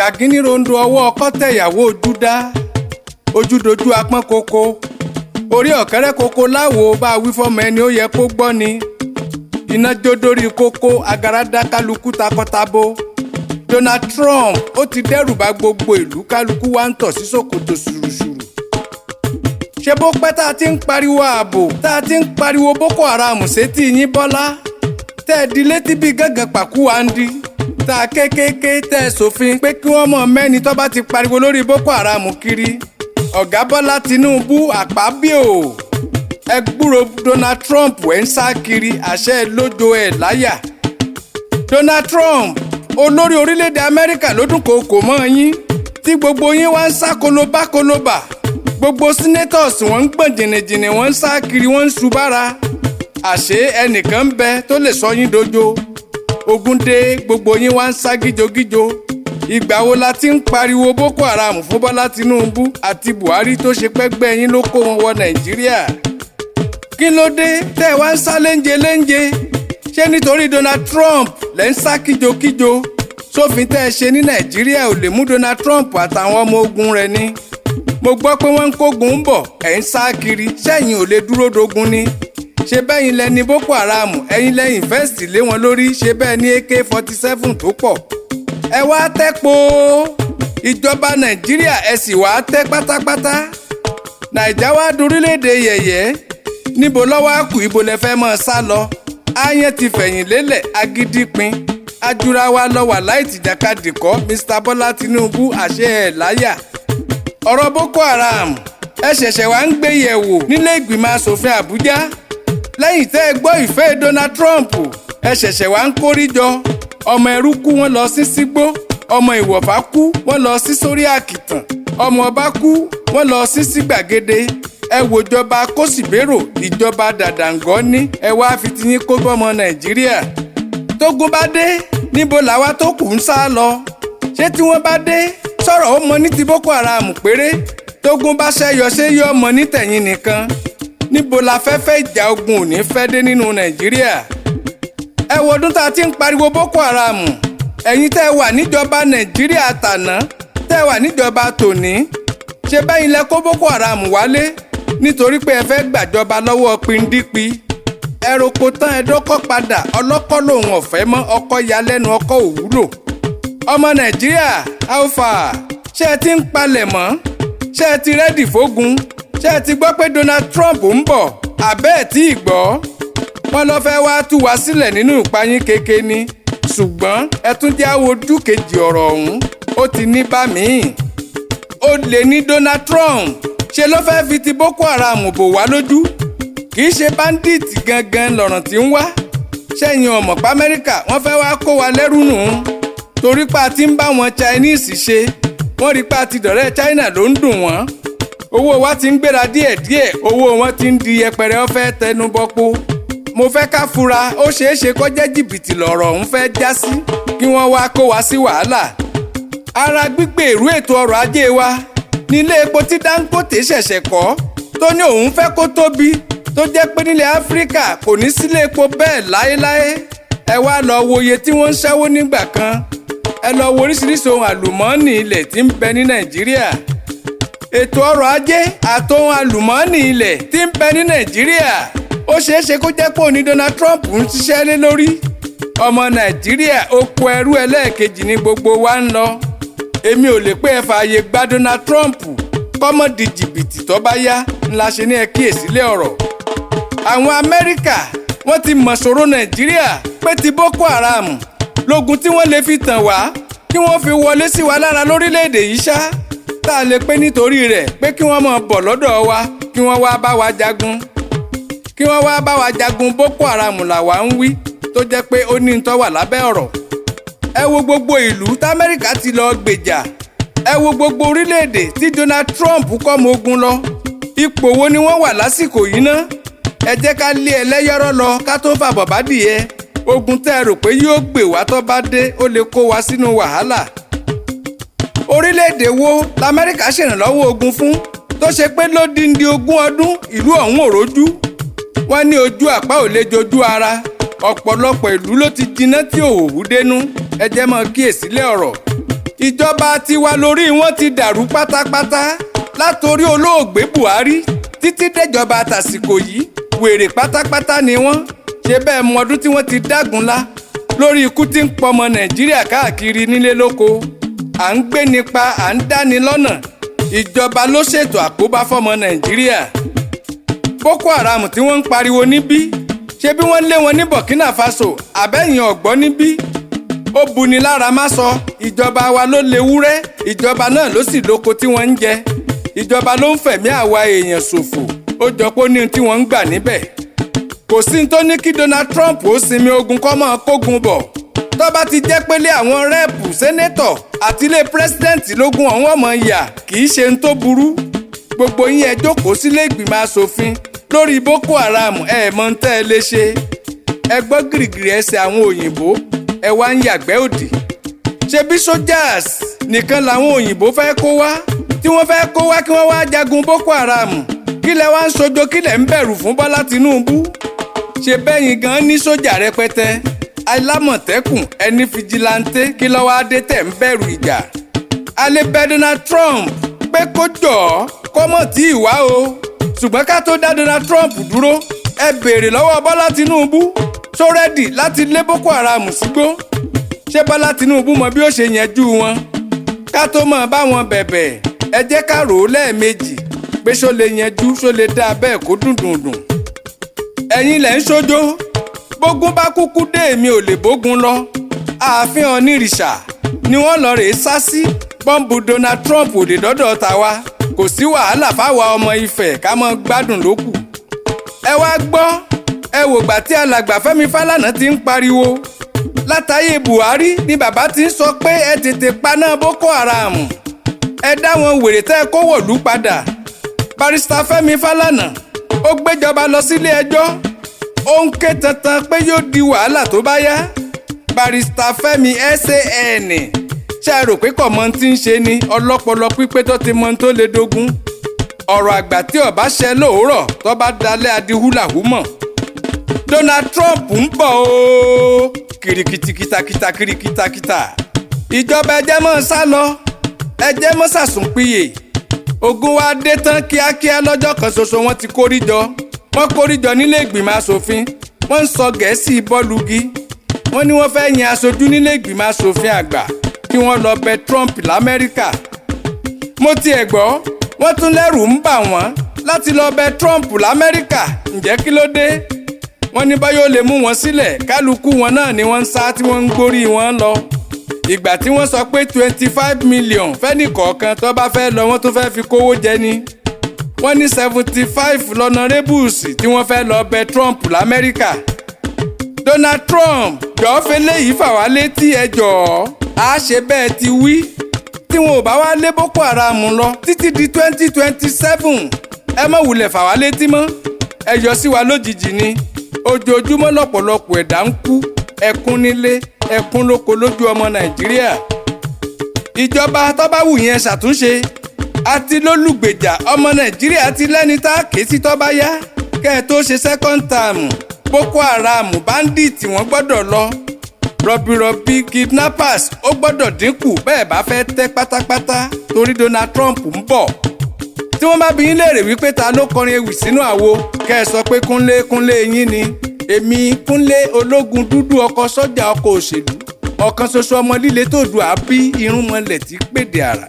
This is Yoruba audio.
Jàgínní rondo ọwọ́ ọkọ tẹ̀yàwó Júdá, ojúdojú apọ́n koko, orí ọ̀kẹ́rẹ́ koko láwo bá a wí fọ́mọ ẹni ó yẹ kó gbọ́ ni. Iná jó dórí kókó, agara dá kálukú takọtabo. Donald Trump ó ti dẹ́rù bà gbogbo ìlú, kálukú wá ń tọ̀ sí ṣòkòtò ṣùrùṣùrù. Ṣé bó pẹ́ tá a ti ń pariwo ààbò, tá a ti ń pariwo Boko Haram sétí yín, Bọ́lá, tẹ́ ẹ di létí bíi gángan pàkúwà ń di tá a kékeré, tẹ́ ẹ sòfin pé kí wọ́n mọ̀ mẹ́ni tó bá ti pariwo lórí Boko Haram kiri. Ọ̀gá Bọ́lá Tinubu àpábíò, ẹ gbúrò Donald Trump, ẹ̀ ń sá kiri, àṣẹ lójo ẹ̀ láyà. Donald Trump, olórí orílẹ̀-èdè Amẹ́ríkà, ló dúnkookò mọ́ yín tí gbogbo yín wá ń sá kolobá kolobà. Gbogbo senators, wọ́n ń gbọ̀n jìnnìjìnnì, wọ́n ń sá kiri, wọ́n ń ṣubára. Àṣé ẹnìkan ń bẹ tó lè sọ yín dojo. Ogun dé, gbogbo yín wá ń sá gíjogíjo. Ìgbà wo la ti ń pariwo Boko Haram fún Bọ́lá Tinubu àti Buhari, tó ṣe pẹ́gbẹ́ yín ló kó wọn wọ Nàìjíríà? Kí ló dé tẹ́ ẹ wá ń sá léńje léńje? Ṣé nítorí Donald Trump lẹ́ ń sá kíjokíjo? Sófin tẹ́ ẹ ṣe ní Nàìjíríà ò lè mú Donald Trump àtàwọn ọmọ ogun rẹ̀ ni? Mo gbọ́ pé wọ́n ń kógun ń bọ̀, ẹ̀ ń sá kiri. Sẹ́yìn ò lè dúró dogun ni? Ṣe bẹ́yìn lẹni Boko Haram, ẹ̀yin lẹ́yìn fẹ́ẹ̀sì lé wọn lórí? Ṣe bẹ́ẹ̀ ní AK-47 tó pọ̀? Ẹ wá tẹ́ po ìjọba Nàìjíríà, ẹ sì wá tẹ́ pátápátá. Nàìjà wá dorílẹ̀-èdè yẹ̀yẹ́. Níbo lọ́wọ́ àkù? Ibo lẹ fẹ́ mọ́ sá lọ? Áyán ti fẹ̀yìn lélẹ̀, agídí pin ajura wa lọ wà láì tìjàkadì kọ́. Mr Bọ́lá Tinubu, àṣẹ ẹ̀ láyà. Ọ̀rọ̀ Boko Haram, ẹ ṣẹ̀ṣẹ̀ wá ń gbé yẹ̀wò nílé ìgbìmọ̀ asòfin Àbújá lẹ́yìn tẹ́ ẹ gbọ́ ìfẹ́ Donald Trump. Ẹ ṣẹ̀ṣẹ̀ wá ń kórí jọ. Ọmọ ẹrú kú, wọ́n lọ sí sígbó. Ọmọ ìwọ̀fà kú, wọ́n lọ sí sórí àkìtàn. Ọmọ ọba kú, wọ́n lọ sí gbàgede. Ẹ wòjọba kòsìbérò, ìjọba dàdàǹgọ́ ní ẹ wá fi tiyín kó bọ́mọ Nàìjíríà. Tógun bá dé, níbo làwa tó kù ń sá lọ? Ṣé tí wọ́n bá dé, sọ̀rọ̀ ó mọ ní ti Boko Haram péré? Tógun bá ṣẹ́yọ, ṣé yọ ọmọ ní tẹ̀yìn nìkan? Níbo la fẹ́fẹ́ ìjà ogun ò ní fẹ́ dé nínú Nàìjíríà? Ẹ wo ọdún tá a ti ń pariwo Boko Haram. Ẹ̀yin tẹ́ ẹ wà níjọba Nàìjíríà tàná, tẹ́ ẹ wà níjọba tòní, ṣe bẹ́yìn lẹ kó Boko Haram wálé nítorí pé ẹ fẹ́ gbàjọba lọ́wọ́ pínpín? Ẹroko tán, ẹ dọ́kọ́ padà. Ọlọ́kọ́ lòun ọ̀fẹ́ mọ́, ọkọ́ ya lẹ́nu, ọkọ́ òwúlò. Ọmọ Nàìjíríà, alfa, ṣé ẹ ti ń palẹ̀ mọ́? Ṣé ẹ ti ready fógun? Ṣé ẹ ti gbọ́ pé Donald Trump ń bọ̀? Àbẹ́ ẹ̀ tí ì gbọ́? Wọ́n lọ fẹ́ wá tú wa sílẹ̀ nínú ìpayín keke ni, ṣùgbọ́n ẹ tún jẹ́ àwojú kejì ọ̀rọ̀ ọ̀hún. Ó ti ní bá míì ó lè ní Donald Trump ṣe ló fẹ́ fi ti Boko Haram bò wá lójú, kì í ṣe bandit gangan lọ̀ràn tí ń wá. Sẹ́yìn ọmọ pa Amẹ́ríkà, wọ́n fẹ́ wá kó wa lẹ́rú nù, torí pa ti ń bá wọn Chinese ṣe. Wọ́n rí pa ti dọ̀rẹ́ China ló ń dùn wọ́n. Owó wa ti ń gbéra díẹ̀díẹ̀, owó wọn ti ń di yẹpẹrẹ, ó fẹ́ tẹnu bọ́pọ̀. Mo fẹ́ ká fura, ó ṣeé ṣe kó jẹ́ jìbìtì lọ̀rọ̀ ọ̀hún fẹ́ já sí, kí wọ́n wá kó wa sí wàhálà. Ara gbígbèrú ètò ọrọ̀ ajé wa nílé epo tí Dangote ṣẹ̀ṣẹ̀ kọ́, tó ní òun fẹ́ kó tóbi, tó jẹ́ pé nílẹ̀ Áfíríkà kò ní sílé epo bẹ́ẹ̀ láéláé. Ẹ wá lọ wo iye tí wọ́n ń ṣẹ́wó nígbà kan. Ẹ lọ wo oríṣiríṣi ohun àlùmọ́ọ́nì ilẹ̀ tí ń bẹ ní Nàìjíríà. Ètò ọrọ̀ ajé àtohun àlùmọ́ọ́nì ilẹ̀ tí ń bẹ ní Nàìjíríà, ó ṣeé ṣe kó jẹ́ pé òní Donald Trump ń ṣiṣẹ́ lé lórí. Ọmọ Nàìjíríà, oko ẹrú ẹlẹ́ẹ̀kejì ní gbogbo wa ń lọ. Èmi ò lè pé ẹ fààyè gba Donald Trump kọ́mọ́ di jìbìtì tó bá yá ńlá ṣe ní ẹ kíyèsílẹ̀ ọ̀rọ̀. Àwọn Amẹ́ríkà, wọ́n ti mọ̀ ṣòro Nàìjíríà pé ti Boko Haram lógun tí wọ́n lè fi tàn wá, kí wọ́n fi wọlé sí wa lára lórílẹ̀‐èdè yìí ṣá, tá a lè pé nítorí rẹ̀ pé kí wọ́n máa bọ̀ lọ́dọ̀ wa, kí wọ́n wá bá wa jagun, kí wọ́n wá bá wa jagun Boko Haram làwa ń wí, tó jẹ́ pé ó ní tó wà lábẹ́ ọ̀rọ̀. Ẹ wo gbogbo ìlú t'Amẹ́ríkà ti lọ gbèjà. Ẹ wo gbogbo orílẹ̀-èdè tí Donald Trump kọ́ mọ ogun lọ. Ipò wo ni wọ́n wà lásìkò yìí ná? Ẹ jẹ́ ká lé ẹlẹ́yọ́rọ́ lọ ká tó fàbọ̀ bá dìyẹ. Ogun tẹ́ ẹ rò pé yóò gbè wá, tó bá dé, ó lè kó wa sínú wàhálà. Orílẹ̀-èdè wo l'Amẹ́ríkà ṣèrànlọ́wọ́ ogun fún tó ṣe pé lódindi 20 ọdún, ìlú ọ̀hún ò rójú? Wọ́n ní ojú àpá ò lè jojú ara. Ọ̀pọ̀lọpọ̀ ìlú ló ti jiná tí òwú dénú. Ẹ jẹ́ mọ́ kíyèsílẹ̀ ọ̀rọ̀. Ìjọba tiwa lórí wọn ti dàrú pátápátá, látòrí olóògbé Buhari títí déjọba tàsìkò yìí. Wèrè pátápátá ni wọ́n ṣe bẹ́ẹ̀ mọ ọdún tí wọ́n ti dágunlá lórí ikú tí ń pọmọ Nàìjíríà káàkiri nílé lóko. À ń gbé nípa, à ń dáni lọ́nà. Ìjọba ló ṣètò àkóbá fọmọ Nàìjíríà. Boko Haram tí wọ́n ń pariwo níbí, ṣé bí wọ́n lé wọn ní Burkina Faso àbẹ́yìn ọ̀gbọ́n níbí? Ó buni lára má sọ. Ìjọba wa ló léwúrẹ́, ìjọba náà ló sì lóko tí wọ́n ń jẹ. Ìjọba ló ń fẹ̀mí àwa èèyàn ṣòfò. Ó jọ pé ó ní ohun tí wọ́n ń gbà níbẹ̀. Kò sí ní tó ní kí Donald Trump ó sinmi ogun kọ́ máa kógun bọ̀. Tó bá ti jẹ́ pélé àwọn rep, senator àti ilé president lógún ọ̀hún ọmọ ìyà, kì í ṣe ń tó burú. Gbogbo yín, ẹ jókòó sílé ìgbìmọ̀ asòfin lórí Boko Haram. Ẹ mọ̀ ń tẹ́ ẹ lé ṣe. Ẹ gbọ́ gìrìgìrì ẹsẹ̀ àwọn òyìnbó, ẹ wá ń yàgbẹ́ òdì. Ṣebí soldiers nìkan làwọn òyìnbó fẹ́ kó wá, tí wọ́n fẹ́ kó wá kí wọ́n wá jagun Boko Haram. Kí lẹ wá ń sojo? Kí lẹ ń bẹ̀rù fún, Bọ́lá Tinubu? Ṣe bẹ́yìn gan ní sójà rẹpẹtẹ, alámọ̀tẹ́kùn, ẹni vigilante? Kí ló wá dé tẹ̀ ń bẹ̀rù ìjà? A lè bẹ̀ Donald Trump pé kó jọ̀ọ́, kó mọ̀ tí ì wá o. Ṣùgbọ́n ká tó dá Donald Trump dúró, ẹ béèrè lọ́wọ́ Bọ́lá Tinubu, ṣó ready láti lé Boko Haram sígbó? Ṣé Bọ́lá Tinubu mọ bí ó ṣe yanjú wọn? Ká tó mọ̀ bá wọn bẹ̀bẹ̀, ẹ jẹ́ ká rò ó lẹ́ẹ̀mejì pé ṣó lè yanjú, ṣó lè dá bẹ́ẹ̀ kó dùn dùn dùn. Ẹ̀yin lẹ̀ ń ṣojo. Bógun bá kúkú dé, èmi ò lè bógun lọ. Ààfin Onírìṣà ni wọ́n lọ rèé sá sí. Bọ́ǹbù Donald Trump ò lè dọ́dọ̀ tàwa. Kò sí wàhálà fáwa ọmọ Ifẹ̀, ká mọ́ gbádùn lókù. Ẹ wá gbọ́, ẹ wò gbà tí alàgbà Fẹ́mi Fálànà ti ń pariwo. Látàyè Buhari ni bàbá ti ń sọ pé ẹ tètè paná Boko Haram, ẹ dá wọn wèrè tẹ́ ẹ kó wọ̀lú padà. Barrister Fẹ́mi Fálànà ó gbéjọba lọ sílé ẹjọ́. Ó ń ké tantan pé yóò di wàhálà tó bá yá. Barrister Fẹ́mi SAN, ṣe rò pé kò mọ tí ń ṣe ni? Ọlọ́pọlọ pípé tó ti mọ tó lè dogun. Ọ̀rọ̀ àgbà tí ó bá ṣẹ lóòrọ̀, tó bá dalẹ̀, adi húlàhúmọ̀. Donald Trump ń bọ̀ o, kìrìkìtì kìtàkìtà kìrìkìtàkìtà. Ìjọba, ẹjẹ́ mọ́ sá lọ, ẹjẹ́ mọ́ sàsùnpìyè. Ogun wa dé tán kíákíá. Lọ́jọ́ kan ṣoṣo, wọ́n ti kóríjọ, wọ́n kóríjọ nílé ìgbìmọ̀ asòfin. Wọ́n ń sọ Gẹ̀ẹ́sì bọ́ọ̀lùgì. Wọ́n ní wọ́n fẹ́ yan aṣojú nílé ìgbìmọ̀ asòfin àgbà kí wọ́n lọ bẹ Trump l'Amẹ́ríkà. Mo tiẹ̀ gbọ́, wọ́n tún lẹ́rù ń bà wọ́n láti lọ bẹ Trump l'Amẹ́ríkà. Ǹjẹ́ kí ló dé? Wọ́n ní báyọ̀ lè mú wọn sílẹ̀. Kálukú wọn náà ni wọ́n ń sá tí wọ́n ń gbórí wọn lọ. Ìgbà tí wọ́n sọ pé 25 million fẹ́nì kọ̀ọ̀kan tó bá fẹ́ lọ, wọ́n tún fẹ́ fi kówó jẹ ni. Wọ́n ní 75 l'honourables tí wọ́n fẹ́ lọ bẹ Trump l'Amẹ́ríkà. Donald Trump, jọ̀ọ́, fẹlẹ́ yìí fà wá létí. Ẹ jọ̀ọ́, á ṣe bẹ́ẹ̀ ti wí. Tí wọn ò bá wá lé Boko Haram lọ títí di 2027, ẹ má wulẹ̀ fà wá létí mọ́. Ẹ yọ sí wa lójijì ni. Ojoojúmọ́ lọ́pọ̀lọpọ̀ ẹ̀dá ń kú, ẹkún nílé, ẹkún lóko lójú ọmọ Nàìjíríà. Ìjọba tó bá wù yẹn ṣàtúnṣe àti lólùgbèjà ọmọ Nàìjíríà ti lẹ́ni tá a ké sí tó bá yá. Kẹ́ ẹ tó ṣe second term, Boko Haram, bandit, wọ́n gbọ́dọ̀ lọ. Rọ̀bìrọ̀bì, kidnappers, ó gbọ́dọ̀ dínkù bẹ́ẹ̀ bá fẹ́ tẹ́ pátápátá, torí Donald Trump ń bọ̀. Tí wọ́n bá bi yín léèrè wípé ta ló kọrin ewì sínú àwo, kẹ́ ẹ sọ pé Kúnlé Kúnlé yín ni. Èmi Kúnlé ológun dúdú, ọkọ sọ́jà, ọkọ̀ òṣèlú, ọ̀kan ṣoṣo ọmọ líle tó dùn àbí irúnmọlẹ̀ tí pèdè àrà.